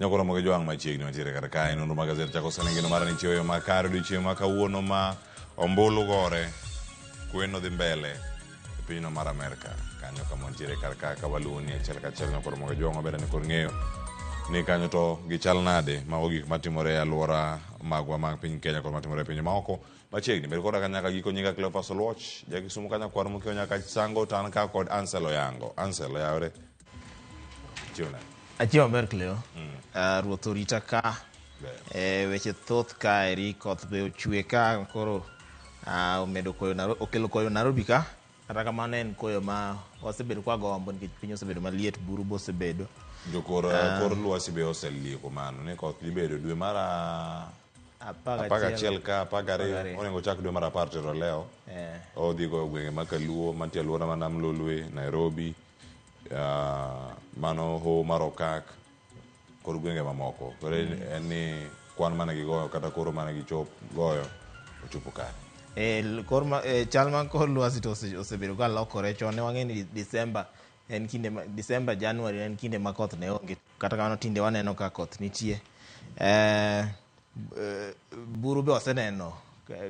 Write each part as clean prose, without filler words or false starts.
Nyako Ramogi Jwang' machiegni mantiere kar kae nonro mag gazet chako sani geno mara ni chiwo yo makare odiochieng' ma kawuono ma ombulu gore kweno dhi mbele e pinyno mar Amerka kanyo kama wantiere kar ka ka waluwo ni achiel kachiel Nyako Ramogi Jwang' maber ni kod ng'eyo ni kanyo to gichal nade mago gik matimore e alwora magwa mag piny Kenya kod matimore e pinje maoko machiegni bed koda ka nyaka giko nyinga Cleophas Oluoch jakisumu kanya kwar mokiewo nyaka Sango to an ka kod Ansel Oyango Ansel oyawre Chiwo nade? Achiewo maber Cleo. Ruoth orita ka. Ber. Weche thoth ka eri koth be ochwe ka koro omedo koyo Nairobi, okelo koyo Nairobi ka. Kata kamano en koyo ma wasebedo kwa gombo nikech piny osebedo maliet, buru be osebedo. Jokor kor lwasi be oselieko mano ni koth dhi bedo dwe mar 11 ka 12 onego chak dwe mar 10 tero leo. Odhi goyo gwenge ma Kaluo mantie alwora ma Nam Lolwe, Nairobi, mano Hoho mar Okak kod gwenge mamoko. Koro en ni kwan mane gigoyo kata koro mane gichop goyo ochopo kare. Kor ma, chal mar kor lwasi to osebedo ka lokore. Chon ne wang'e ni December en kinde ma, December, January en kinde ma koth ne onge. Kata kamano tinde waneno ka koth nitie. Buru be waseneno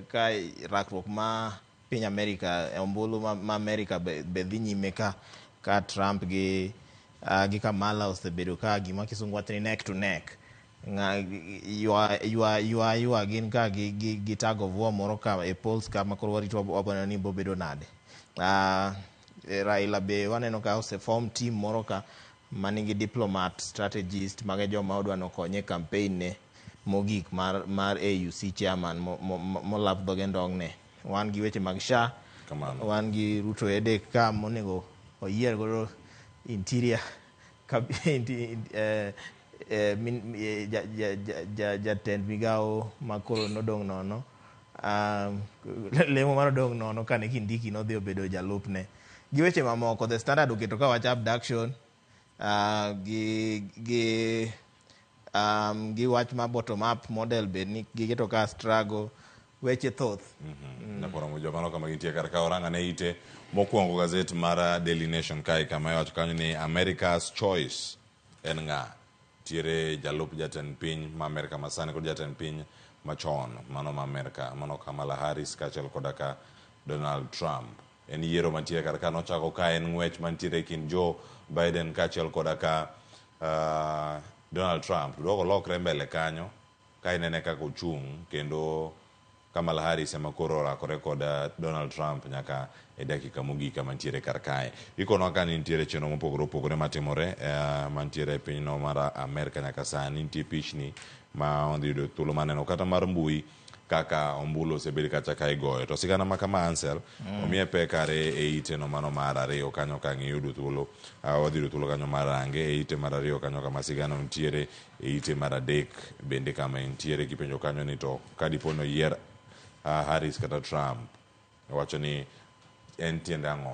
ka rakruok ma piny Amerika, ombulu ma Amerika be dhi nyime ka Trump gi Kamala osebedo ka gima kisungu wacho ni neck to neck. Ng'a, ywa, ywa, ywa, ywa gin ka gi tug of war moro ka e polls ka ma koro warito waboneno ni bobedo nade. Raila be waneno ka ose form team moro ka manigi diplomat, strategist, mage joma odwa nokonye e campaign ne mogik mar AUC chairman molap dhoge ndong'ne. Wan gi weche mag SHA, Kamano. wan gi Ruto headache ka monego oyier godo interior jatend migawo makoro nodong' nono. Lemo manodong' nono kane Kindiki nodhi obedo jalupne. Gi weche mamoko, The Standard oketo ka wach abduction, gi wach ma bottom up model be ni giketo ka struggle, weche thoth. Nakoro jomano kama gintie kar ka oranga ne ite mokwongo gazet mar Daily Nation kae kama iwacho kanyo ni America's Choice en ng'a? Tiere jalup jatend piny ma Amerka masani kod jatend piny machon mano ma Amerka mano Kamala Harris kaachiel koda ka Donald Trump. En yiero mantiere kar ka nochako ka en ng'wech mantiere e kind Joe Biden kaachiel koda ka Donald Trump. Dwoko lokre mbele kanyo ka inene kaka ochung' kendo Kamala Harris ema koro orakore kod Donald Trump nyaka e dakika mogik kama nitiere kar kae. Ikonwa ka ni nitiere chenro mopogore opogore matimore mantiere e pinyno mar Amerka nyaka sani. Nitie pichni ma wadhi yudo thuolo mar neno kata mar mbui kaka ombulu osebed kacha ka igoyo. To sigana ma kama Ansel, omiye pek kare e ite no mano mar ariyo kanyo ka ang' iyudo thuolo, wadhi yudo thuolo kanyo mar range e ite mar ariyo kanyo kama sigana nitiere e ite mar adek bende kama entiere kipenjo kanyo ni to ka dipo ni oyier Harris kata Trump, owacho ni en tiende ang'o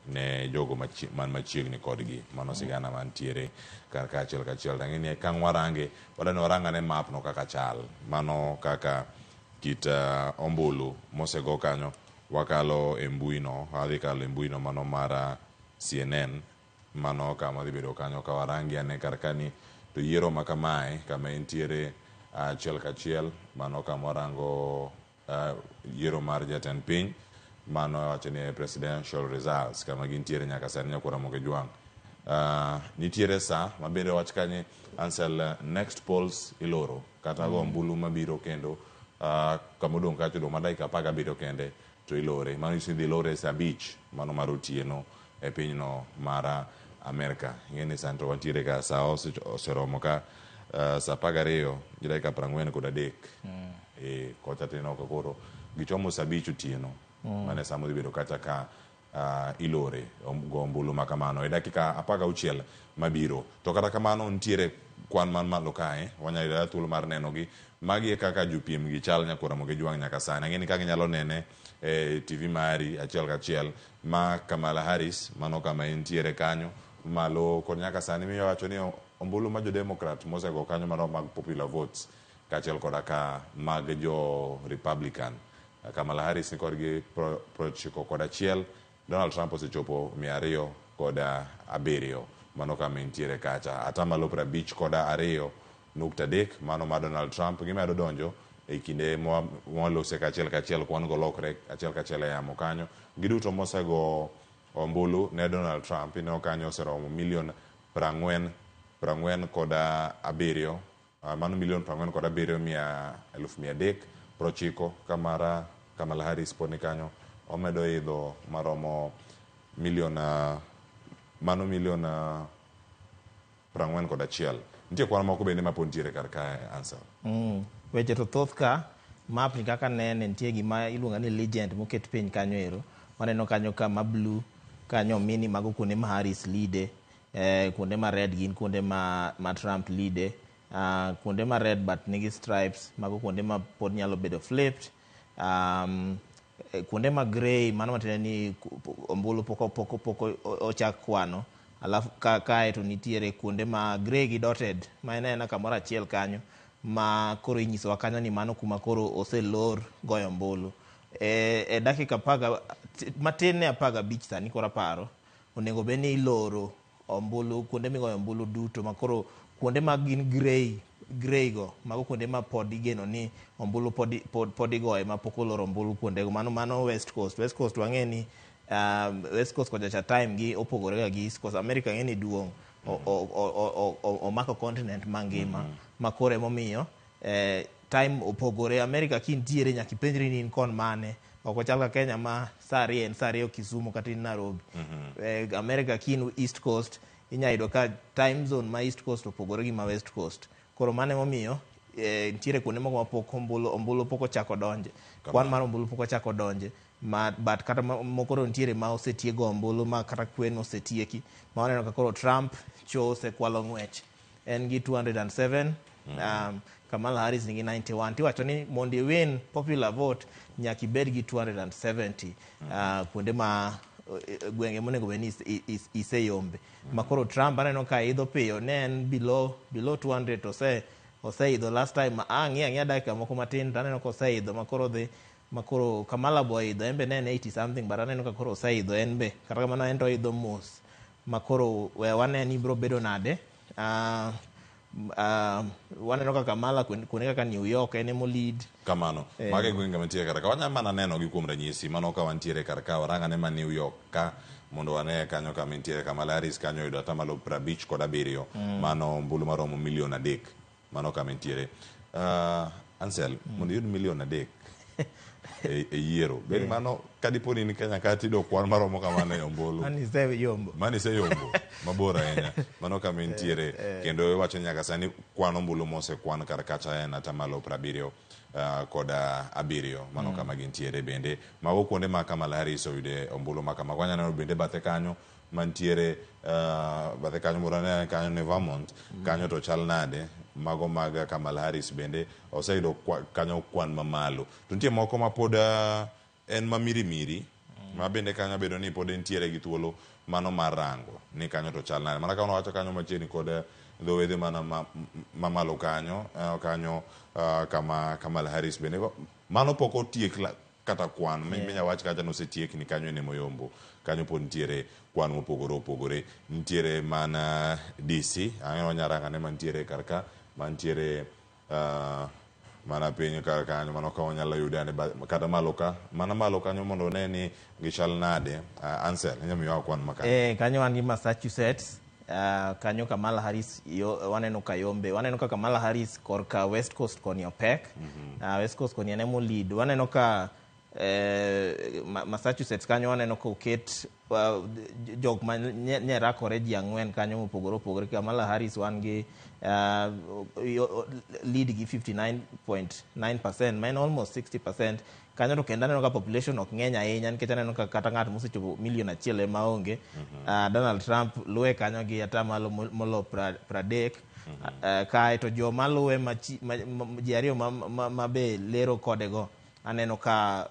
ne jogo man machiegni kodgi. Mano sigana mantiere kar ka achiel kachiel. Tang'e ni kang' warange, wadwa ni warang ane map no kaka chal. Mano kaka kit ombulu mosego kanyo wakalo e mbui no, wadhi kalo e mbui no mano mar CNN. Mano kama dhi bedo kanyo ka warangi ane kar ka ni to yiero ma kamae kama entiere achiel kachiel mano kama warango yiero mar jatend piny mano wacho ni presidential results kama gintiere nyaka sani nyakwar Ramogi Jwang'. Nitiere sa ma bende wach kanye Ansel next polls iloro kata go ombulu mabiro kendo kama odong' kacha odong' mana dakika 17 kende to ilore. Mano nyiso ni idhi lore sa 5 mano mar otieno e pinyno mar Amerka. Ing'e ni sani to wantiere ka sa oseromo ka sa 12 gi dakika 43. Kocha tineno ka koro gichomo sa 5 otieno. Mano e sa modhi bedo kacha ka ilore go ombulu ma kamano e dakika 16 mabiro. To kata kamano nitiere kwan man malo kae, wanyalo yudo thuolo mar nenogi. Magi e kaka jopiem gi chal nyakwar Ramogi Jwang' nyaka sani. Ang'e ni kaka inyalo nene e TV mari achiel kachiel ma Kamala Harris mano kama entiere kanyo malo kod nyaka sani miyo wacho ni ombulu ma jo Democrat mosego kanyo mano mag popular votes kaachiel koda ka mag jo Republican. Kamala Harris ni kodgi 91, Donald Trump osechopo 207. Mano kama entiere kacha. Atamalo 52.3 mano ma Donald Trump gimedo donjo e kinde mwalose kachiel kachiel kwan go lokre achiel kachiel e yamo kanyo. Giduto mosego ombulu ne Donald Trump ineno kanyo oseromo milion 47, mano milion 47 mia eluf 390 kamara Kamala Harris pod ni kanyo omedo idho maromo milion mano milion 41. Nitie kwan moko bende mapod nitiere kar kae Ansel. Weche to thoth ka map ni kaka nene nitie gima iluongo ni legend moket piny kanyo ero. Waneno kanyo ka ma blue kanyo mini mago kuonde ma Harris leade, kuonde ma red gin kuonde ma Trump leade, kuonde ma red but nigi stripes mago kuonde ma pod nyalo bedo flipped. Kuonde ma grey mano matiende ni ombulu pok ochak kwano. Alafu kae to nitiere kuonde ma grey gi dotted ma en aena kamoro achiel kanyo ma koro inyisowa kanyo ni mano kuma koro oselor goyo ombulu. E dakika matin ne 15 sani koro aparo onego bed ni iloro ombulu kuonde migoyo ombulu duto ma koro kuonde ma gin grey go mago kuonde ma pod igeno ni ombulu pod igoye ma pok olor ombulu kuondego. Mano West Coast. West Coast wang'e ni West Coast kocha cha time gi opogore ga gi East Coast. America ng'e ni duong' omako continent mangima ma koro emomiyo time opogore. America kintiere nyaka ipenjri ni in kon mane. Ok ochal ka Kenya ma saa 2 en saa 2 Kisumu kata in Nairobi. America kin East Coast inya yudo ka time zone ma East Coast opogore gi ma West Coast. Koro mano emomiyo nitiere kuonde moko ma pok ombulu pok ochako donje. Kwan mar ombulu pok ochako donje. But kata moko to nitiere ma osetiego ombulu ma kata kwen osetieki. Ma waneno ka koro Trump cho osekwalo ng'wech. En gi 207. Kamala Harris nigi 91. Tiwacho ni mondo iwin popular vote nyaka ibed gi 270 kuonde ma gwenge monego bed ni iseyombe. Ma koro Trump aneno ka idho piyo, ne en below 200 to oseidho last time. Ang'iyo ang'iya dakika moko matin to aneno ka oseidho ma koro dhi ma koro Kamala bo idho en be ne en 80 something but aneno ka koro oseidho en be. Kata kamano en to oidho mos. Ma koro we wane ni biro bedo nade. Waneno ka Kamala kuonde kaka New York en emo lead. Kamano. Mago e gwenge mantiere kar ka. Wanyalo mana neno gi kuom ranyisi. Mano ka wantiere kar ka warang ane ma New York ka mondo wane kanyo kama nitiere Kamala Harris kanyo oyudo atamalo 57. Mano ombulu maromo milion 3. Mano kama nitiere. Ansel, mondo iyud milion 3 e yiero. Bed mano kadipo ni in Kenya ka tiyudo kwan maromo kamano e ombulu. Mano iseyombo. Mano iseyombo. Mabor ahinya. Mano kama nitiere. Kendo iwacho ni nyaka sani kwan ombulu mosekwan kar kacha en atamalo 77. Mano kama gintiere bende. Mago kuonde ma Kamala Harris oyude ombulu ma kamago. Wanyalo neno bende bathe kanyo mantiere bathe kanyo mondo wane kanyo ne Vermont. Kanyo to chal nade. Mago mag Kamala Harris bende oseyudo kanyo kwan mamalo. To nitie moko ma pod en ma mirimiri ma bende kanyo bedo ni pod entiere gi thuolo mano mar rango ni kanyo to chal nade. Mana ka wacho kanyo machiegni kod dho wedhe mana mamalo kanyo, kanyo kama Kamala Harris bende mano pok otiek kata kwan minya wach kacha nosetiek ni kanyo en moyombo. Kanyo pod nitiere kwan mopogore opogore. Nitiere mana DC, ang'e wanyalo rango ane mantiere kar ka, mantiere mana piny kar kanyo mano ka wanyalo yude ane kata malo ka, mana malo kanyo mondo one ni gichal nade. Ansel, inyalo miyowa kwan ma kanyo. Kanyo wan gi Massachusetts, kanyo Kamala Harris waneno ka yombe. Waneno ka Kamala Harris korka West Coast koni opek. West Coast koni en emo lead. Waneno ka Massachusetts kanyo waneno ka oket jok ma nye rakore ji 4 kanyo mopogore opogore. Kamala Harris wan gi lead gi 59.9% ma en almost 60%. Kanyo to kendo aneno ka population ok ng'eny ahinya nikech aneno ka kata ng'at mosechopo milion 1 ema onge. Donald Trump luwe kanyo gi atamalo molo 30. Kae to joma luwe ji 2 ma be lero kode go aneno ka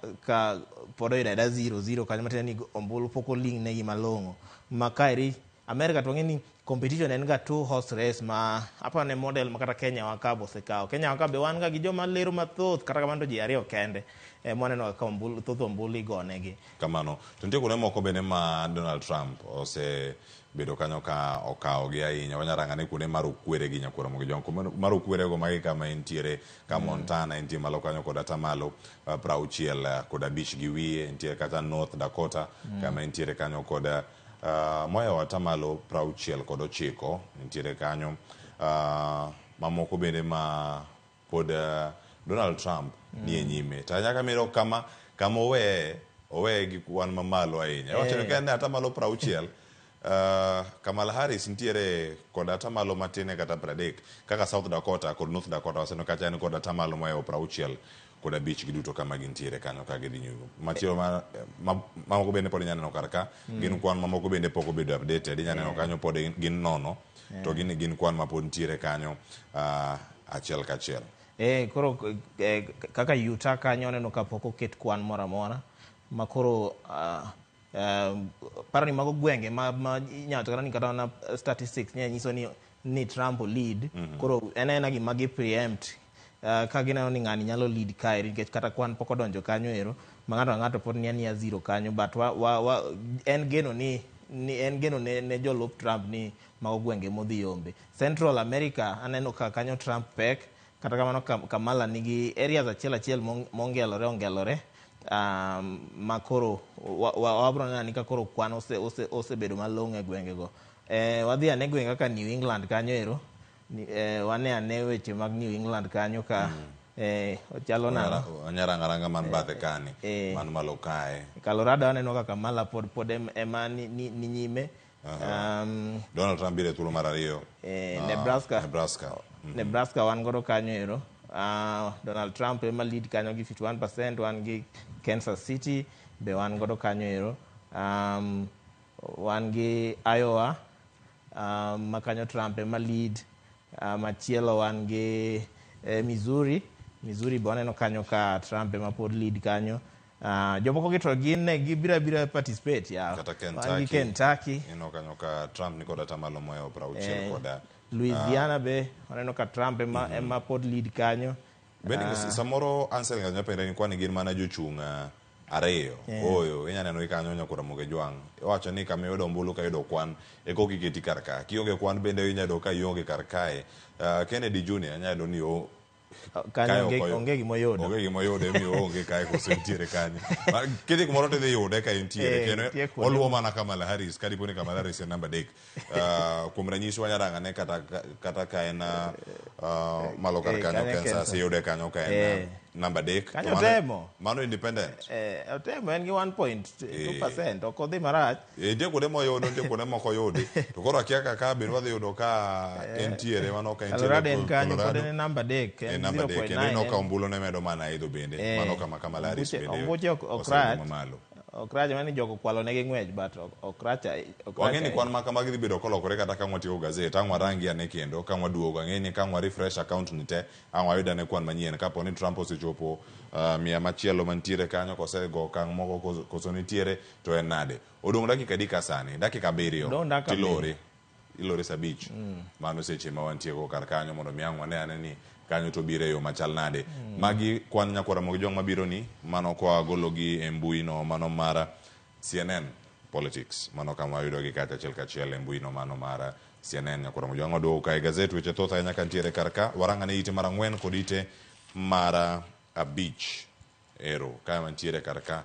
pod oyudo ayuda 0-0 kanyo matiende ni ombulu pok oling' negi malong'o. Ma kaeri America to wang'e ni competition en ga two horse race ma aparo ne model ma kata Kenya wa ka be osekawo. Kenya wa ka be wan ga gi joma lero mathoth kata kamano to ji ariyo kende ema waneno ga ka ombulu, thoth ombulu igonegi. Kamano. To nitie kuonde moko bende ma Donald Trump osebedo kanyo ka okawogi ahinya. Wanya rango ane kuonde mar okwere gi Nyakwar Ramogi Jwang'. Kuonde mar okwerego magi kama entiere, ka Montana entie malo kanyo kod atamalo 65 gi wiye. Entie kata North Dakota kama entiere kanyo kod mohewo atamalo 69 nitiere kanyo. Mamoko bende ma pod Donald Trump nie nyime. To nyaka miro kama kama oweye, oweye gi kwan mamalo ahinya. Iwacho ni ka en atamalo 60, Kamala Harris nitiere kod atamalo matin e kata 30 kaka South Dakota kod North Dakota waseneno kacha en kod atamalo mohewo 65 giduto kama gintiere kanyo ka gidhi nyime. Machielo ma, ma, mamoko bende pod inya neno kar ka gin kwan mamoko bende pok obedo updated. Inya neno kanyo pod gin nono to gin gin kwan ma pod nitiere kanyo achiel kachiel. Koro kaka Utah kanyo aneno ka pok oket kwan moro amora ma koro paro ni mago gwenge ma inyalo wacho kata ni kata mana statistics nya nyiso ni Trump o lead. Koro en aena gima gi preempt ka gineno ni ng'ani nyalo lead kae nikech kata kwan pok odonjo kanyo ero ma ng'ato ka ng'ato pod ni ania zero kanyo but wa, wa, wa, en geno ni, ni en geno ne, ne jolup Trump ni mago gwenge modhi yombe. Central America aneno ka kanyo Trump pek kata kamano Kamala nigi areas achiel achiel mongelore ongelore ma koro wabro neno ni ka koro kwan osebedo malong'o e gwengego. Wadhi ane gwenge kaka New England kanyo ero, wane ane weche mag New England kanyo ka ochalo nang'o? Wanya rango aranga man bathe kani, man malo kae. Colorado aneno ka Kamala pod ema ni nyime. Donald Trump biro e thuolo mar ariyo. Nebraska. Nebraska. Nebraska wan godo kanyo ero. Donald Trump ema lead kanyo gi 51%, wan gi Kansas City be wan godo kanyo ero. Wan gi Iowa, ma kanyo Trump ema lead. Machielo wan gi Missouri. Missouri be waneno kanyo ka Trump ema pod lead kanyo. Jomoko gi to gin ne gibiro abira participate ya. Kata Wan gi Kentucky. Kentucky. Ineno kanyo ka Trump ni kod atamalo mohewo 60 koda Louisiana be waneno ka Trump ema pod lead kanyo. Bende samoro Ansel ng'ato nyalo penjre ni kwani gin mana jochung' ariyo. Ooyo, inya neno gi kanyo Nyakwar Ramogi Jwang'. Iwacho ni kama iyudo ombulu ka iyudo kwan e koka iketi kar ka. Kionge kwan bende inya yudo ka ionge kar kae. Kennedy Junior inya yudo ni Kanyo onge gima oyudo. Onge gima oyudo emiyo oonge kae koso entiere kanyo. Kidhi kumoro tidhi yude ka entiere. Kendo Nitie kuonde oluwo mana Kamala Harris kadipo ni Kamala Harris en namba 3. Kuom ranyisi wanya rango ane kata ka en malo kar kanyo Kanyo Kansas, Kansas. iyude kanyo ka en namba 3. Kanyo To otemo. mano independent. Otemo en gi 1.2%, ok odhi marach. Nitie kuonde moyudo, nitie kuonde mok oyudi. To koro akia kaka bende wadhi yudo ka entiere, mano ka entiere Colorado en kanyo, pod Colorado. en namba 3, en En namba 3, kendo ineno ka 0.9. ombulo ne medo mana idho bende. Mano kama Kamala Harris bende Ombuche ok osebedo rach. mamalo. Ok rach, mani jogo kwalo negi ng'wech, but ok rach ok rach Wang'e ni ahinya. kwan ma kamagi dhi bedo kolokore kata ka watieko gazet, ang' warangi ane kendo, ka waduogo, ang'e ni ka wa refresh account ni te, ang' wayud ane kwan manyien. Kapo ni Trump osechopo mia machielo mantiere kanyo, kosego okang' moko koso nitiere, to en nade? Odong' dakika adi ka sani? Dakika 7. Odong' dakika Tilori. 7. Ilori sa 5. Mano seche ma wantiego kar kanyo mondo mi ang' wane ane ni kanyo to biro e yo machal nade. Magi kwan Nyakwar Ramogi Jwang' mabiro ni, mano kwa gologi e mbui no, mano mar CNN Politics. Mano kama wayudogi kacha achiel kachiel e mbui no, mano mar CNN. Nyakwar Ramogi Jwang' waduogo kae gazet, weche thoth ahinya ka nitiere kar ka. Warang'ane ite mar 4 kod ite mar 5. Ero, kae mantiere kar ka.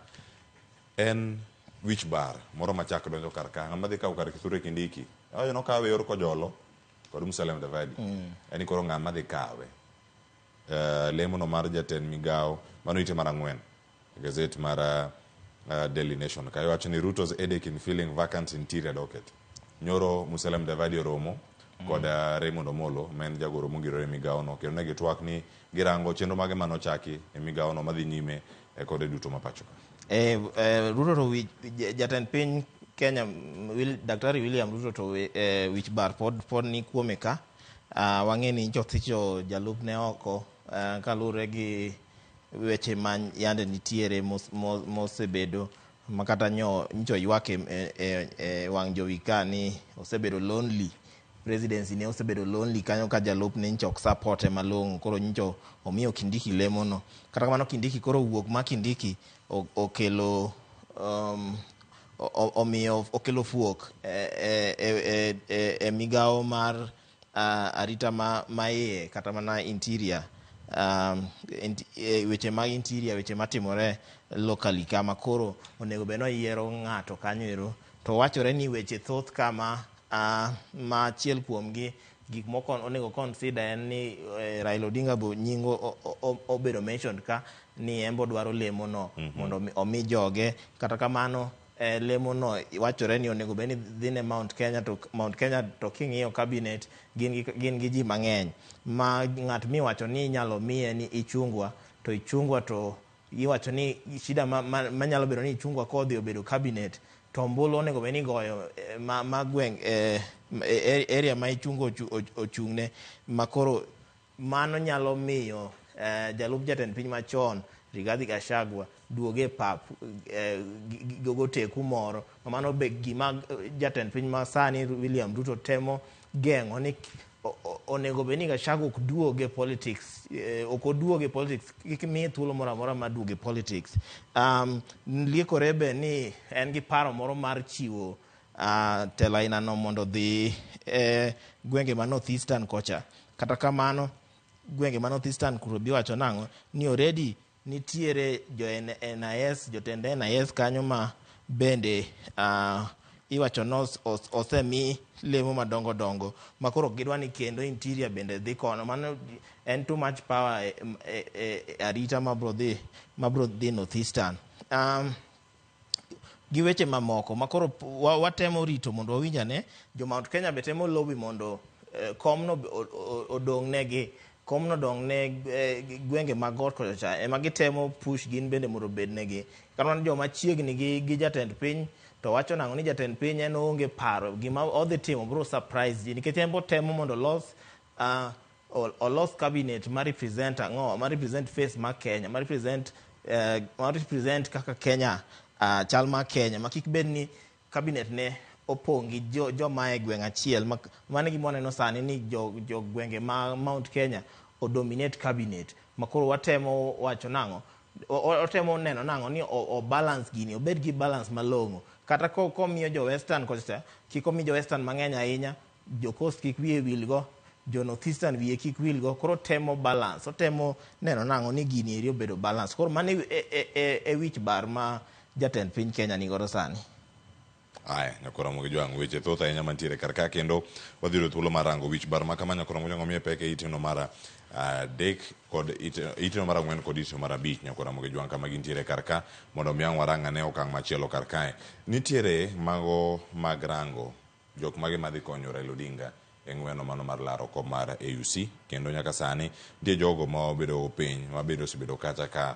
En wich bar moro machak donjo kar ka. Ng'ama dhi kawo kar Kithure Kindiki. Awacho nokawe yor Kojolo kod Musalia Mudavadi. En koro ng'ama dhi kawe. Lemo no mar jatend migawo, mano ite mar 4. Gazet mar Daily Nation. Kae wacho ni Ruto's headache in filling vacant interior docket. Nyoro Musalia Mudavadi oromo kod Raymond Omolo, ma en jagoro mongirore e migawo no. Kendo ne gitwak ni girango chenro mage manochaki e migawo no madhi nyime e kode duto ma pacho ka. Ruto to jatend piny Kenya, Daktari William Ruto to wich bar pod ni kuome ka. Wang'e ni nyocha othicho jalupne oko kaluwore gi weche ma yande nitiere mosebedo Ma kata nyocha oywak e wang' jowi ka ni osebedo lonely, presidency ne osebedo lonely kanyo ka jalupne nyocha ok support e malong'o. Koro nyocha omiyo Kindiki lemo no. Kata kamano Kindiki koro owuok ma Kindiki okelo omiyo okelo fuok e migawo mar arita ma iye kata mana interior, weche mag interior, weche matimore locally kama koro onego bed ni oyiero ng'ato kanyo ero. To wachore ni weche thoth kama ma achiel kuomgi gik moko onego consider en ni Raila Odinga bo nying obedo mentioned ka ni en bo dwaro lemo no mondo omi joge. Kata kamano lemo no wachore ni onego bed ni dhi ne Mount Kenya, to Mount Kenya to king'iyo cabinet gin gi ji mang'eny ma ng'at miwacho ni inyalo miye ni Ichungwa, to Ichungwa to iwacho ni shida manyalo bedo ni Ichungwa kodhi obedo cabinet to ombulu onego bed ni igoyo ma gweng' area ma Ichungwa ochung'ne, ma koro mano nyalo miyo jalup jatend piny machon Rigathi Gachagua duoge pap goteku moro. Mano be gima jatend piny masani William Ruto temo geng'o ni onego bed ni Gachagua ok duog e politics, ok oduog e politics, kik miye thuolo moro amora mar duogo e politics. Liekore be ni en gi paro moro mar chiwo telo aina no mondo odhi e gwenge ma North Eastern kocha. Kata kamano gwenge ma North Eastern kuro biwacho nang'o ni already nitiere jo NIS, jotend NIS kanyo ma bende iwacho ni osemi lemo madongo dongo ma koro gidwa ni kendo interior bende dhi kono. Mano en too much power e arita mabro dhi North Eastern gi weche mamoko makoro watemo rito mondo wawinj ane. Jo Mount Kenya be temo lobby mondo komno odong' negi, komno odong' ne gwenge mag got kocha cha ema gitemo push gin bende mondo obed negi. Kata mana joma chiegni gi jatend piny to wacho nang'o ni jatend piny en oonge paro gima odhi timo biro surprise ji nikech en botemo mondo olos cabinet ma represent ang'o, ma represent face ma Kenya, ma represent kaka Kenya chal mar Kenya, ma kik bed ni cabinet ne opong' gi joma e gweng' achiel. Mano e gima waneno sani ni jo gwenge ma Mount Kenya odominate cabinet ma koro watemo wacho nang'o, otemo neno nang'o ni o balance gini obed gi balance malong'o. Kata komiyo jo Western kocha, kik omi jo Western mang'eny ahinya, jo Coast kik wiye wilgo, jo North Eastern wiye kik wilgo. Koro temo balance, otemo neno nang'o ni gini eri obedo balance. Koro mano e wich bar ma jatend piny Kenya nigodo sani. Aya, nyakoromo gi jwang' weche thoth ahinya mantiere kar ka, kendo wadhi yudo thuolo mar rango wich bar ma kama. Nyakoromo gi jwang' omiye pek e iteno mar adek kod iteno mar ang'wen kod iteno mar abich. Nyakoromo gi jwang' kama gintiere kar ka mondo mi ang' warang ane okang' machielo kar kae. Nitiere mago mag rango jok mage madhi konyo Raila Odinga e ng'weno mano mar laro kom mar AUC, kendo nyaka sani nitie jogo ma obedo piny ma bende osebedo kacha ka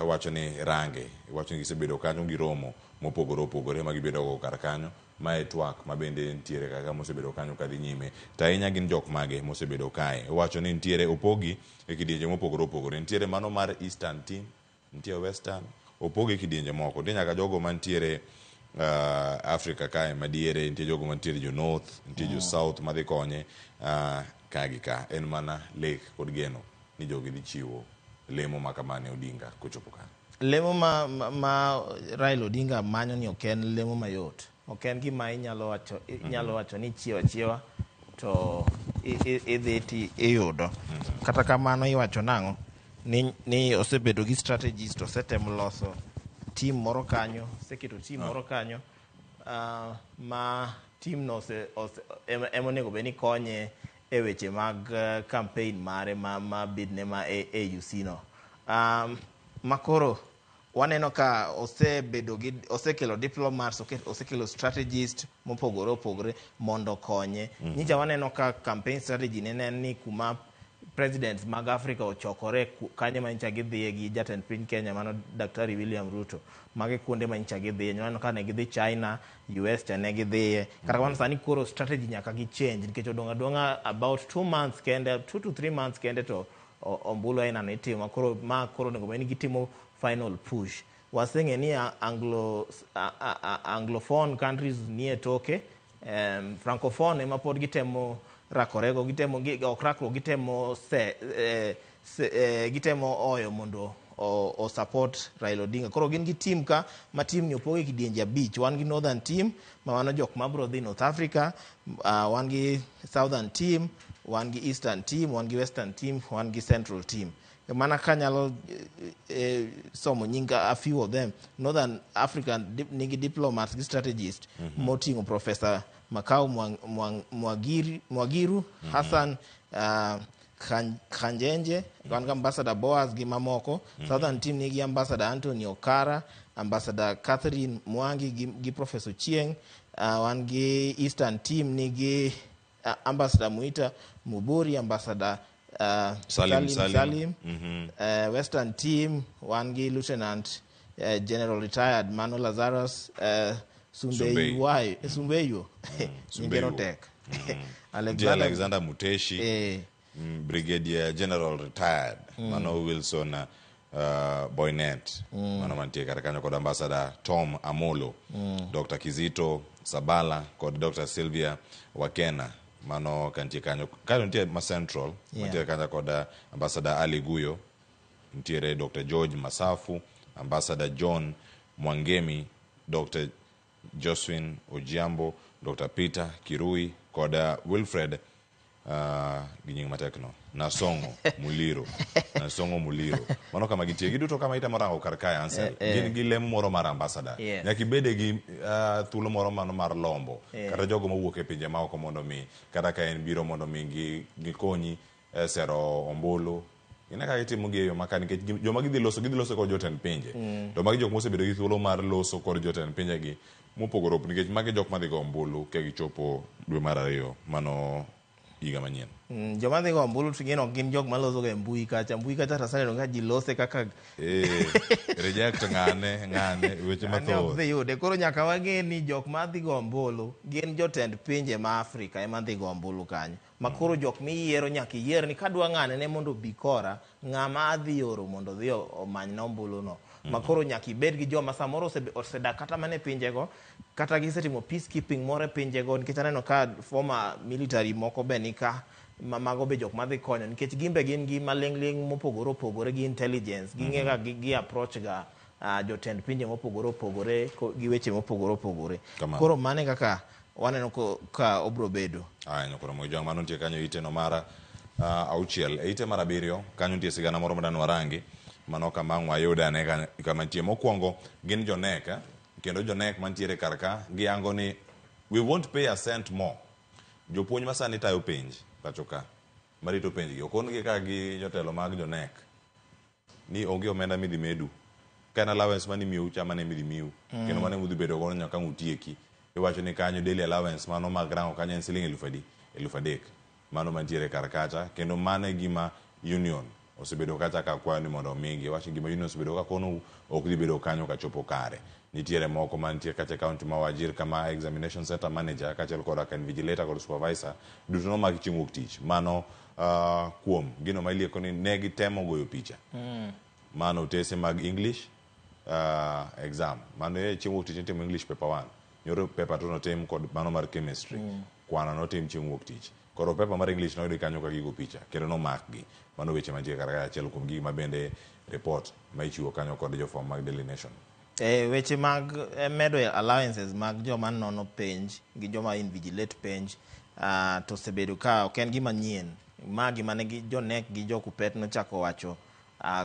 iwacho ni range, iwacho ni gisebedo kanyo gi romo mopogore opogore ma gibedo go kar kanyo. Mae twak ma bende nitiere kaka mosebedo kanyo kadhi nyime, to ahinya gin jok mage mosebedo kae. Iwacho ni nitiere opogi e kidienje mopogore opogore. Nitiere mano mar Eastern team, nitie Western, opogi e kidienje moko. Nitie nyaka jogo mantiere Africa kae madiere, nitie jogo mantiere jo North, nitie jo South madhi konye ka gi ka. En mana lek kod geno ni jogi dhi chiwo lemo ma kama ne Odinga kochopo kanyo. Lemo ma Raila Odinga manyo ni ok en lemo mayot, ok en gima inyalo wacho ni chiewo achiewa to idhi ti iyudo. Kata kamano iwacho nang'o ni osebedo gi strategist, osetemo loso team moro kanyo, oseketo team moro kanyo ma team no ema onego bed ni konye e weche mag campaign mare ma bidne ma AUC no. Ma koro waneno ka osebedo gi osekelo diplomats, osekelo strategist mopogore opogore mondo okonye. Nyicha waneno ka campaign strategy ne en ni kuma presidents mag Africa ochokore kanye ma nyicha gidhiye gi jatend piny Kenya mano Daktari William Ruto. Magi kuonde ma nyicha gidhiye. Waneno ka ne gidhi China, US cha ne gidhiye. Kata kamano sani koro strategy nyaka gi change nikech odong' adong'a about 2 months kende, 2 to 3 months kende to ombulu aina no itimo. Koro ma koro onego bed ni gitimo final push. Waseng'e ni Anglophone countries nie toke, Francophone ema pod gitemo rakorego, gitemo ok rakruok, gitemo se, se, gitemo oyo mondo o support Raila Odinga. Koro gin gi team ka ma team ni opog e kidienje 5. Wan gi Northern team ma mano jok mabro dhi North Africa, wan gi Southern team, wan gi Eastern team, wan gi Western team, wan gi Central team. Mana kanyalo somo nying a few of them. Northern African nigi diplomats gi strategist moting'o Professor Makau Mwagiru, Hassan Khanjenje, wan gi Ambassador Boaz gi mamoko. Southern team nigi Ambassador Anthony Okara, Ambassador Catherine Mwangi gi Professor Chieng. Wan gi Eastern team nigi Ambassador Muita Muburi, Ambassador Salim Salim. Salim. Western team wan gi Lieutenant General retired Mano Lazarus Sumbeiywo. Sumbeiywo. Sumbeiywo. Nyingeno tek. Nitie Alexander, Alexander Muteshi, Brigadier General retired mano Wilson Boynet, mano mantie kar kanyo, kod Ambassador Tom Amolo, Dr. Kizito Sabala kod Dr. Sylvia Wakena, mano kantie kanyo. Kanyo nitie ma Central mantie kanyo kod Ambassador Ali Guyo, nitiere Dr. George Masafu, Ambassador John Mwangemi, Dr. Josephine Ojiambo, Dr. Peter Kirui kod Wilfred gi nying matek no, Nasongo Muliro, Nasongo Muliro. Mano kama gintie giduto kama itemo rango kar kae, Ansel, gin gi lem moro mar ambassador. Nyaka ibede gi thuolo moro mano mar lombo kata jogo mowuok e pinje maoko mondo mi kata ka en biro mondo mi gikonyi sero ombulu. Ine kaka itimo gi e yo makare, nikech joma gidhi loso kod jotend pinje, to magi jok mosebedo gi thuolo mar loso kod jotend pinje gi mopogore opogore, nikech magi jok madhi go ombulu ka gichopo dwe mar ariyo mano higa manyien. Joma dhi go ombulu to gin ok gin jok maloso ga e mbui kacha. Mbui kacha to aseneno ka ji lose kaka Reject ng'ane ng'ane weche Ng'ane ok mathoth. Dhi yude. Koro nyaka wang'e ni jok madhi go ombulu gin jotend pinje ma Afrika ema dhi go ombulu kanyo. Ma koro jok miyiero nyaka iyier ni kadwa ng'ane ne mondo obi kora, ng'ama adhi oro mondo odhi omanyna ombulu no. Ma koro nyaka ibed gi joma samoro osedak kata mana e pinjego, kata gisetimo peacekeeping moro e pinjego, nikech aneno ka former military moko be nika ma mago be jok madhi konyo, nikech gin be gin gi maling'ling' mopogore opogore gi intelligence ging'e ga gi approach ga jotend pinje mopogore opogore gi weche mopogore opogore. Kamano. Koro mano e kaka waneno ka obro bedo. Aya, nyakoro Mojwang, mano nitie kanyo ite no mar 6. E ite mar 7 kanyo nitie sigana moro madwa warangi mano kama ang' wayude ane kama nitie. Mokwongo gin jonek, eh? Kendo jonek mantiere kar ka giyango ni we won't pay a cent more. Jopuonj ma sani tayo penj pacho ka marito penj gi okon gi ka gi jotelo mag jonek ni onge omenda midhi medu ka en allowance mane imiyou cha mane midhi miu, kendo mane mudhi bedo godo nyaka ang' utieki. Iwacho ni kanyo daily allowance mano mag rango kanyo en siling 1000 adi? 3000 mano mantiere kar kacha. Kendo mano e gima union osebedo kacha ka kwayo ni mondo omigi. Wacho gima union osebedo ka konou ok dhi bedo kanyo kachopo kare. Nitiere moko mantie kacha e county ma Wajir kama examination center manager kaachiel koda ka invigilator kod supervisor duto nomaki chieng' wuok tich mano kuom gino ma ilieko ni ne gitemo goyo picha mano otese mag English exam mano e chieng' wuok tich nitimo English paper 1. Nyoro paper 2 notim kod mano mar chemistry, kwano notim chieng' wuok tich. Koro paper mar English noyudi kanyo ka gigo picha kendo nomakgi. Mano weche mantie kar kae, achiel kuom gigi ma bende report ma ichiwo kanyo kod jofwambo mag Daily Nation. Weche mag medo allowances mag joma nono penj gi joma invigilate penj to osebedo ka ok en gima nyien. Ma gima ne gi jo KNEC gi jo KUPPET nochako wacho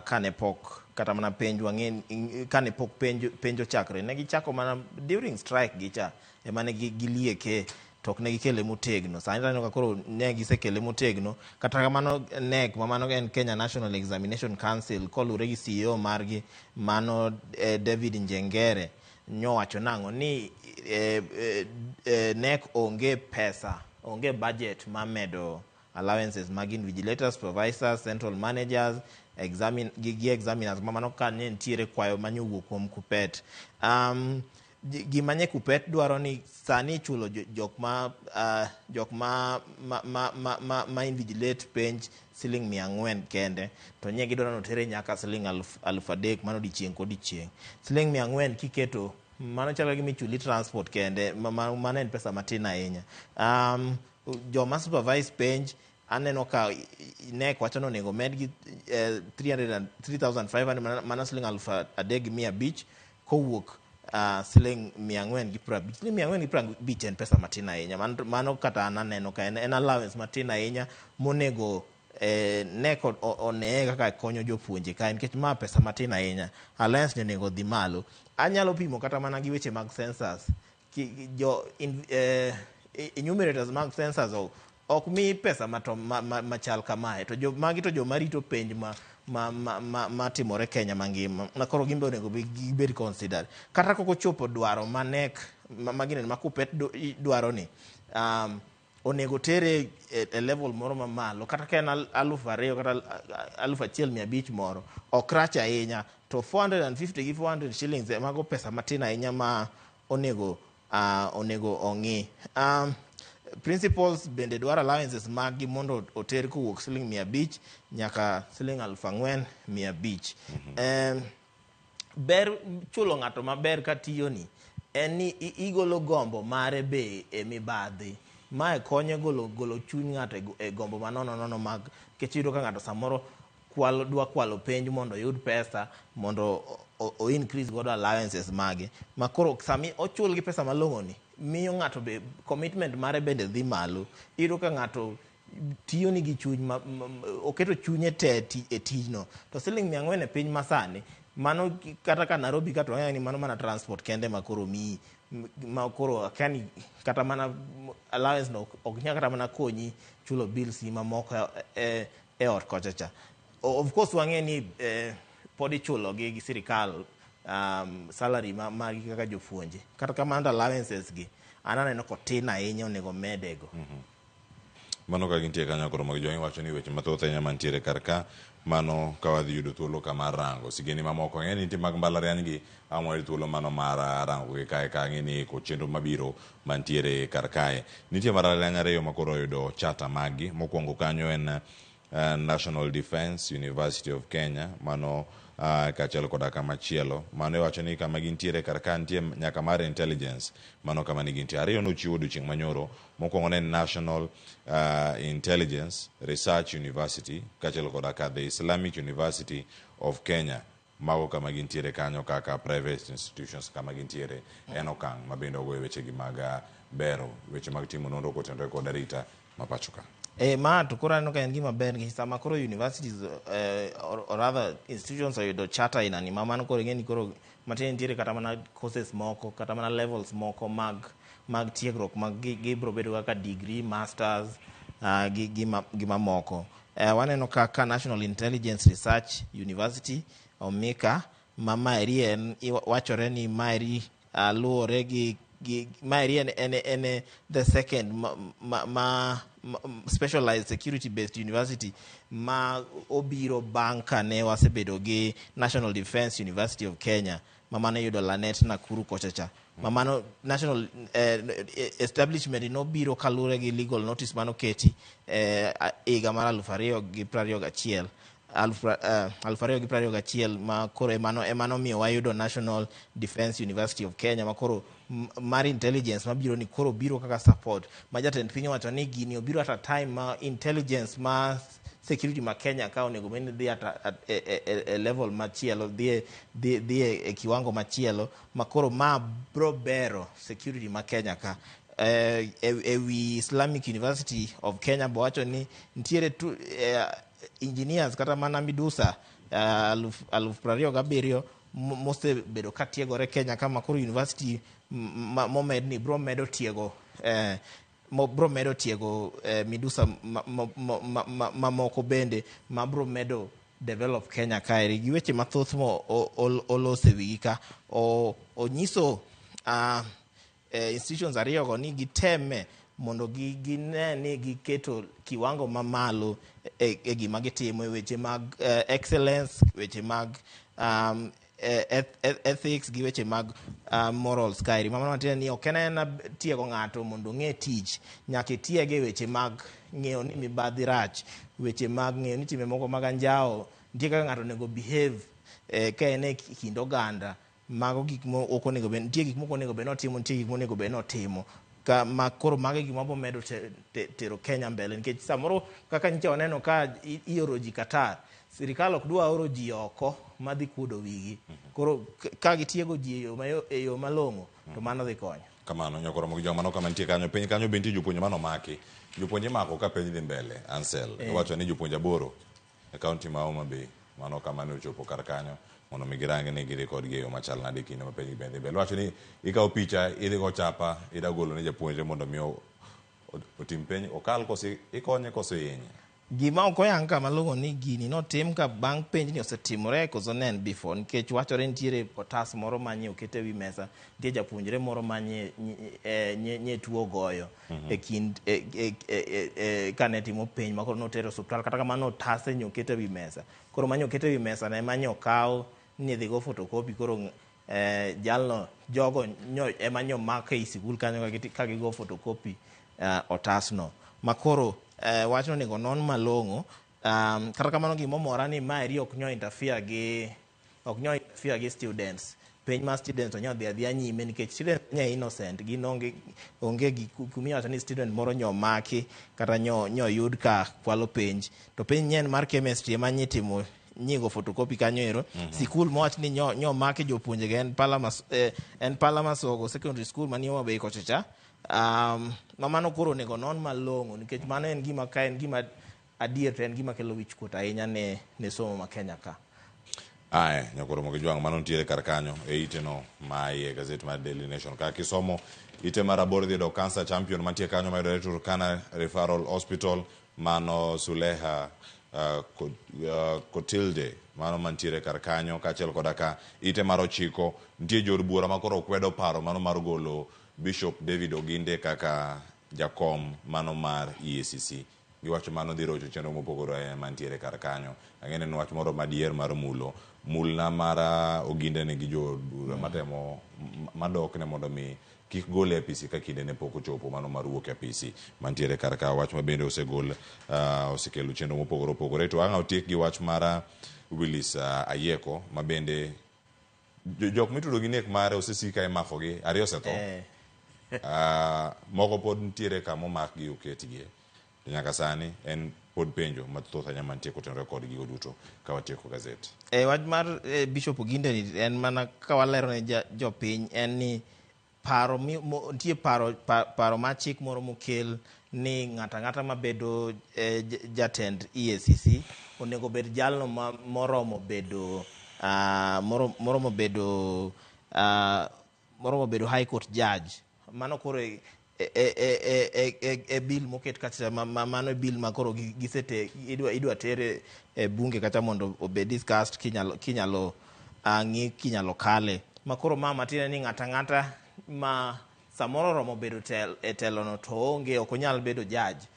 kane pok kata mana penj wang'e kane pok penj ochakre. Ne gichako mana during strike gi cha ema ne gilieke to ok ne gikele motegno. Sani taneno ka koro ne gisekele motegno. Kata kamano KNEC ma mano en Kenya National Examination Council koluwore gi CEO margi mano David Njengere nyowacho nang'o ni KNEC onge pesa, onge budget ma medo allowances mag invigilators, supervisors, central managers, gi examiners ma mano ka ne nitiere kwayo manyowuok kuom KUPPET. Gima nye Kuppet dwaro ni sani ichulo jok ma jok ma ma, ma, ma, ma, ma invigilate penj siling 400 kende, to nye gidwaro ni otere nyaka siling 3,000 mano odiochieng' kodiochieng'. Siling 400 kiketo mano chalo gi michuli transport kende, mano en pesa matin ahinya. Joma supervise penj aneno ka KNEC wacho ni onego medgi 3,500 mana siling 3,500 kowuok siling 450. Siling 450 en pesa matin ahinya. Mano kata an aneno ka en allowance matin ahinya monego KNEC oneye kaka konyo jopuonje kae, nikech ma pesa matin ahinya. Allowance ni onego dhi malo. Anyalo pimo kata mana gi weche mag census. Jo enumerators mag census ok mi pesa machal kamae, to magi to joma rito penj ma timore Kenya mangima, ma koro gin be onego gibed considered. Kata kok ochopo dwaro ma KNEC ma ginene ma Kuppet dwaro ni onego tere e level moro mamalo, kata ka en 2,000 kata 1,500 moro, ok rach ahinya. To 450 gi 400 shillings, mago pesa matin ahinya ma onego ong'i. Principals bende dwaro allowances mag gi mondo oter kowuok siling 500 nyaka siling 4,500. Ber chulo ng'ato maber katiyo ni en ni igolo gombo mare be e mibadhi. Mae konyo golo chuny ng'ato e gombo manono nono mag, nikech iyudo ka ng'ato samoro kwalo, dwa kwalo penj mondo oyud pesa mondo o increase godo allowances mage, ma koro sami ochul gi pesa malong'o ni miyo ng'ato be commitment mare bende dhi malo. Iyudo ka ng'ato tiyo ni gi chuny ma oketo chunye te e tijno. To siling 400 e piny masani mano kata ka Nairobi ka to wang'eyo ni mano mana transport kende ma koro miyi, ma koro akia ni kata mana allowance no ok nyal kata mana konyi chulo bills ni mamoko e ot kocha cha. Of course wang'e ni pod ichulo gi sirikal salary margi kaka jopuonje. Kata kamano to allowances gi an aneno kotin ahinya, onego medego. Mano ka gintie kanyo koro mag jogi wacho ni weche mathoth ahinya mantiere kar ka mano ka wadhi yudo thuolo kama rango sigeni mamoko ng'e ni nitie mag mbalariany gi ang' wayud thuolo mano mar rango gi kae ka ang'e ni iko chenro mabiro mantiere kar kae nitie mbalariany ariyo ma koro oyudo charter maggi. Mokwongo kanyo en National Defence University of Kenya, mano kaachiel koda kamachielo mano iwacho ni kama gintiere kar ka nitie nyaka mar intelligence, mano kama ni gintie ariyo nochiwo odiochieng' manyoro. Mokwongo ne en National Intelligence Research University kaachiel koda ka the Islamic University of Kenya. Mago kama gintiere kanyo kaka private institutions kama gintiere en okang' ma bende ogoyo wechegi mag bero weche mag timo nonro kotenore kod arita ma pacho ka. Ma to koro aneno ka en gima ber, nikech sama koro universities or rather institutions oyudo charter inani ma mano koro ing'e ni koro matin nitiere kata mana courses moko, kata mana levels moko mag tiegruok mag gibiro bedo kaka degree, masters gi mamoko. Waneno kaka National Intelligence Research University omika ma maeri en wachore ni maeri luwore gi maeri en the second ma specialized security based university ma obiro bang' kane wasebedo gi National Defence University of Kenya ma mano yudo Lanet Nakuru kocha cha, ma mano national establishment nobiro kaluwore gi legal notice manoketi higa mar 2021, 2021, ma koro emano miyo wayudo National Defence University of Kenya, ma koro mar intelligence mabiro ni koro biro kaka support ma jatend piny owacho ni gini obiro at a time ma intelligence ma security ma Kenya ka onego bed ni dhi at e level machielo, dhi e kiwango machielo, ma koro ma bro bero security ma Kenya ka. E wi Islamic University of Kenya bo wacho ni nitiere engineers kata mana midusa 27,000 mosebedo ka tiegore Kenya kama koro university momed ni bro medo tiego bro medo tiego midusa mamoko bende ma bro medo develop Kenya kaeri gi weche mathoth mo olos e wigi ka onyiso institutions ariyogo ni giteme mondo gine ni giketo kiwango mamalo e gima gitimo e weche mag excellence, weche mag ethics gi weche mag morals kaeri. Mano matiende ni ok en aena tiego ng'ato mondo ong'e tich, nyaka itiege e weche mag ng'eyo ni mibadhi rach, weche mag ng'eyo ni timbe moko mag anjawo nitie kaka ng'ato onego behave ka en e kind oganda. Mago gik mo ok onego bed, nitie gik moko onego bed ni otimo, nitie gik monego bed ni otimo. Ka ma koro mago e gima bomedo tero Kenya mbele nikech samoro kaka nyicha waneno ka ioro ji Qatar, sirikal ok dwa oro ji oko madhi kuodo wigi. Koro ka gitiego ji e yo malong'o to mano dhi konyo. Kamano nyakoro mogi joma mano kama nitie kanyo piny kanyo be nitie jopuonje mano maki. Jopuonje imako ka penj dhi mbele. Ansel iwacho ni jopuonje 8 e kaunti ma Homa Bay mano kama ne ochopo kar kanyo mondo mi girang ni gidhi kodgi e yo machal nade kinde ma penj dhi mbele. Iwacho ni ikawo picha idhi go chapa ida golo ne japuonjre mondo mi otim penj okal koso ikonye koso ihinye. Gima ok oyang ka malong'o ni gini notim ka bang' penj ni osetimore koso ne en before, nikech wachore nitiere otas moro manye oket e wi mesa, nitie japuonjre moro manye nye tuo goyo e kind kane timo penj ma koro notere osuptal, kata kamano otase nyo oket e wi mesa. Koro manye oket e wi mesa ne manye okaw ni idhi go photocopy, koro jalno jogo nyo ema nyo mak ei sikul kanyo ka gigo photocopy otasno. Makoro wachno onego non malong'o. Kata kamano gimomora ni maeri ok nyo interfere gi students. Penj mar students to nyo dhi adhiya nyime nikech students nye innocent, gin onge gi kumiwacho ni student moro nyo maki kata nyo yud ka kwalo penj. To penj nyen mar chemistry ema nyitimo nyigo photocopy kanyo ero. Sikul mowach ni nyo maki jopuonjege en Pala Masogo Secondary School manie Homa Bay kocha cha. Ma mano koro onego non malong'o nikech mano en gima ka en gima adier to en gima kelo wichkuot ahinya ne somo ma Kenya ka. Ae, nyakoro mogi jwang' mano nitiere kar kanyo e ite no ma iye gazet mar Daily Nation. Ka kisomo ite mar 8 dhi yudo cancer champion mantie kanyo mayudore Turkana Referral Hospital, mano Suleha Kotilde mano mantiere kar kanyo, kaachiel koda ka ite mar 9 nitie jood bura ma koro kwedo paro mano mar golo Bishop David Oginde kaka jakom mano mar EACC. Giwacho mano dhi rocho chenro mopogore ahinya mantiere kar kanyo. Ang'e ni en wach moro madier mar mulo mulna mar Oginde ni gi jood bura matemo madokne mondo mi kik gole e apisi ka kinde ne pok ochopo mano mar wuok e apisi mantiere kar ka. Wach ma bende osegol osekelo chenro mopogore opogore. To ang' otiek gi wach mar Willis Ayieko ma bende jok mitudo gi nek mare osesika imakogi, 2 osetho. Moko pod nitiere kama omakgi oketgie. To nyaka sani en pod penjo mathoth ahinya mantie kotenore kod gigo duto ka watieko gazet. Wach mar Bishop Oginde ni en mana ka walero ne jopiny en ni paro nitie paro ma chik moro mokel ni ng'ato ang'ata mabedo jatend EACC onego bed jalno moromo bedo moromo bedo moromo bedo High Court judge. Mano koro e bill moket kacha, mano e bill ma koro gisete idwa tere e bunge kata mondo obed discussed kinyalo ng'i kinyalo kale. Ma koro ma matiende ni ng'ato ang'ata ma samoro oromo bedo e telono to onge, ok onyal bedo judge.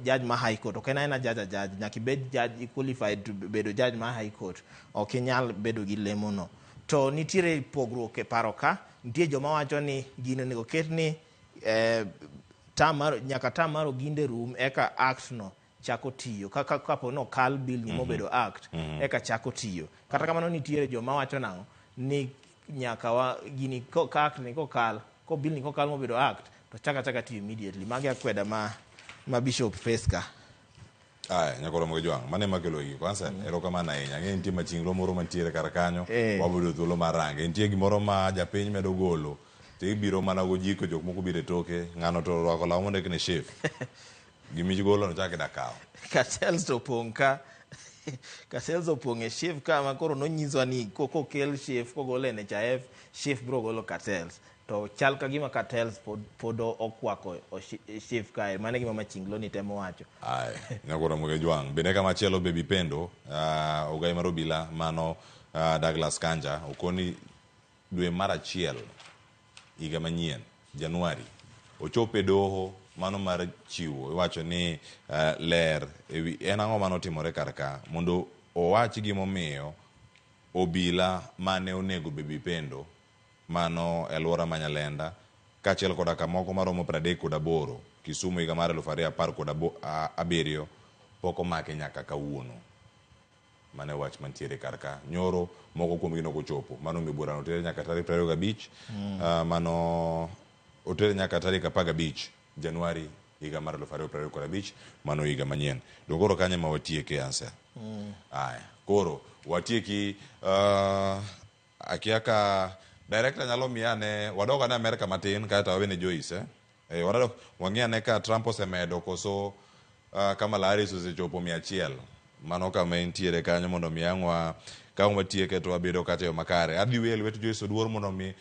Judge ma High Court ok en aena judge a judge, nyaka ibed judge qualified to bedo judge ma High Court, ok inyal bedo gi lemo no. To nitiere pogruok e paro ka, nitie joma wacho ni gino onego ket ni nyaka term mar Oginde rum eka act no chako tiyo. Kapo ni okal bill ni mobedo act, eka chako tiyo. Kata kamano nitiere joma wacho nang'o ni nyaka wa gini ka act ni kokal, ko bill ni kokal mobedo act to chaka chaka tiyo immediately. Magi akweda ma Bishop face ka. Aya, nyakoro mogi jwang', mano ema kelo gigi. Kwanza, erokamano ahinya. Ang'e nitie machinglo moro mantiere kar kanyo, wabedo thuolo mar range. Nitie gimoro ma japiny medo golo, to ibiro mana gojiko, jok moko biro e toke, ng'ano to orwako law mondik ni SHIF. Gimigolo no chak ida kawo. Cartels to opong' ka. Cartels opong' e SHIF ka ma koro nonyiswa ni kokel SHIF, kogol NHIF, SHIF biro golo cartels. To chal ka gima cartels pod okwako SHIF kae. Mano e gima machinglo ni temo wacho. Aye, nyakoro mogi jwang'. Bende kama chielo Baby Pendo, ogai mar obila mano Douglas Kanja, okoni dwe mar 1 higa manyien, Januari, ochopo e doho mano mar chiwo, iwacho ni ler ewi en ang'o manotimore kar ka, mondo owach gimomiyo Obila mane onego Baby Pendo mano e alwora ma Nyalenda kaachiel koda kamoko maromo 38 Kisumu higa mar 2017 pok omaki nyaka kawuono. Mano e wach mantiere kar ka. Nyoro moko kuomgi nok ochopo. Mano omiyo burano oter nyaka tarik 25 mano oter nyaka tarik 15 Januari higa mar 2025 mano higa manyien. Donge koro kanyo ema watieke Ansel? Aya, koro watieki akia ka director nyalo miya ane wadog ane Amerika matin kaeto wawene Joyce eh? Eh, wadog wang'i ane ka Trump osemedo koso Kamala Harris osechopo 100. Mano kama entiere kanyo mondo mi ang' wa ka ang' watieke to wabedo kata e yo makare. Adhi weye e lwet Joyce Oduor mondo mi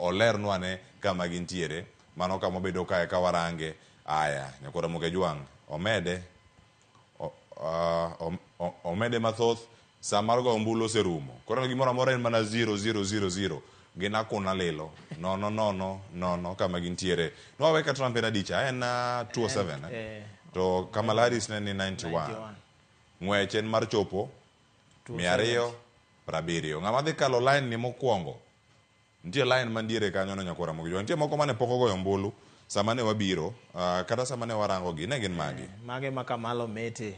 olernwa ane kama gintiere. Mano kama wabedo kae ka warange. Aya, Nyakwar Ramogi Ajwang', omede omede mathoth. Saa mar goyo ombulu oserumo. Koro gimoro amora en mana 0 0 0 0. Gin akuna lilo. Nono nono nono kama gintiere. Nwawe ka Trump en adicha, en 207 eh? To Kamala Harris ne ni 91. 91. Ng'wech en mar chopo 270. Ng'ama dhi kalo line ni mokwongo. Nitie line man diere kanyo no Nyakwar Ramogi Jwang'. Nitie moko mane pok ogoyo ombulu sama ne wabiro, kata sama ne warango gi, ne gin magi. Mage ma Kamala omete.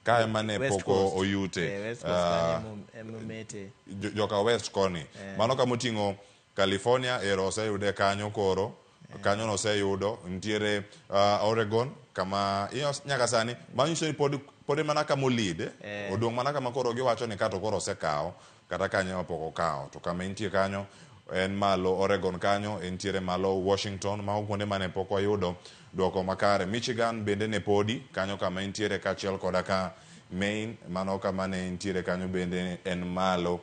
Ka ema ne West pok Coast. oyute. West Coast kanyo ema omete. Joka West koni. Mano kama oting'o California, ero oseyude kanyo koro. Kanyo no oseyudo. Nitiere Oregon, kama nyaka sani, manyiso ni pod mana kama olid. Odong' mana kama koro giwacho ni kato koro osekawo. Kata kanyo ema pok okawo. To kama entie kanyo en malo Oregon kanyo, entiere malo Washington, mago kuonde mane pok wayudo dwoko makare. Michigan bende ne podi, kanyo kama entiere kaachiel koda ka Maine, mano kama ne entiere kanyo bende en malo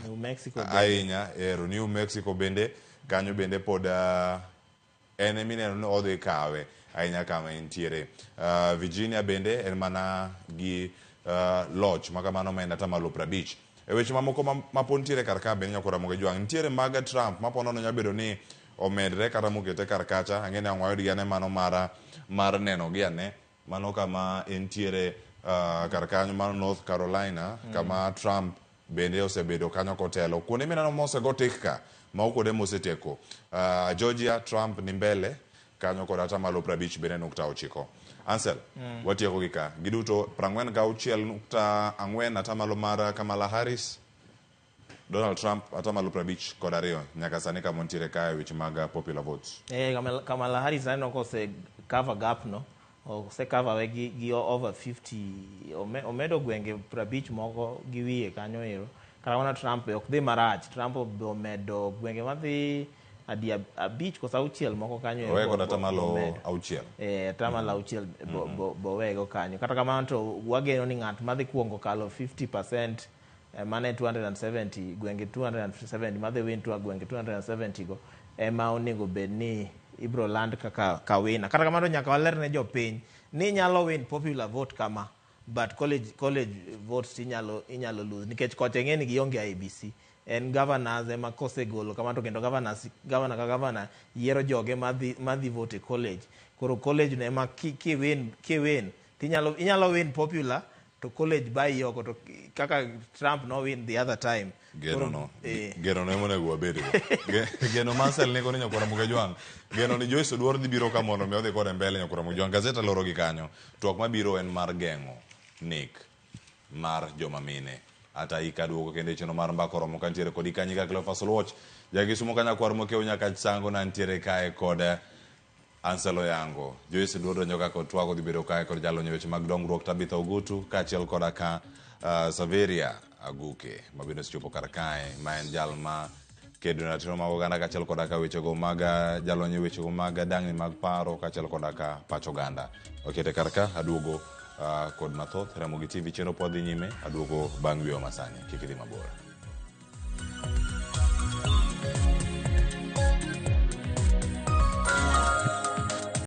New Mexico bende. ahinya. Ero New Mexico bende, kanyo bende pod en emineno ni odhi kawe ahinya kama entiere. Virginia bende en mana gi loch makamano ma en atamalo 50. E weche mamoko ma pod nitiere kar ka bende Nyakwar Ramogi Jwang', nitiere mag Trump ma po nono nyalo bedo ni omedre kata mokete kar kacha. Ang'e ni ang' wayudgi ane mano mar neno gi ane. Mano kama entiere kar kanyo mar North Carolina kama Trump bende osebedo kanyo kotelo. Kuonde mineno mosego tik ka, mago kuonde mosetieko. Georgia, Trump ni mbele kanyo kod atamalo 50 bende nukta ochiko. Ansel, watieko gi ka. Giduto 46.4 atamalo mar Kamala Harris. Donald Trump atamalo 52 nyaka sani kama wantiere kae weche mag popular votes. Kamala Harris aneno kose cover gap no. Ose cover we gi over 50, omedo gwenge 50 moko gi wiye kanyo ero. Kata mana Trump be ok dhi marach. Trump be omedo gwenge madhi adi 5 koso 6 moko kanyo ero. Owego atamalo 6. Atamalo 6 bowego kanyo. Kata kamano to wageno ni ng'at madhi kuongo kalo 50% mane 270 gwenge 270 madhi win to gwenge 270 go ema onego bed ni ibro land kaka ka winner. Kata kamano nyaka waler ne jopiny ni inyalo win popular vote kama, but college votes inyalo lose nikech kocha ing'e ni gionge IEBC. En governors ema kosegolo kama to kendo governors, governor ka governor yiero joge madhi vote e college. Koro college no ema ki win tinyalo, inyalo win popular to college buy oko to kaka Trump no win the other time. Geno no. Geno no ema onego wabedgo. Geno Marcel nigo ni Nyakwar Ramogi Ajwang'. Geno ni Joyce Oduor dhi biro ka mondo mi odhi kode mbele Nyakwar Ramogi Ajwang'. Gazeta loro gi kanyo. Twak mabiro en mar geng'o nek mar joma mine. Ata ika duogo kendo e chenro mar mbaka oromo kantiere kodi kanyi ka Cleophas Oluoch. Jakisumo ka Nyakwar Mokeu nyaka Sango na ntiere kae kod Ansel Oyango. Joyce Oduor donjo kaka otwak odhi bedo kae kod jalony e weche mag dongruok Tabitha Ogutu kaachiel koda ka Saveria Aguke mabende osechopo kar kae ma en jal ma kedo ne ratiro mag oganda kaachiel koda ka wechego mag jalony e wechego mag dang'ni mag paro kaachiel koda ka pach oganda. Okete kar ka aduogo kod mathoth Ramogi TV chenro pod dhi nyime aduogo bang' yweyo masani kik idhi mabor.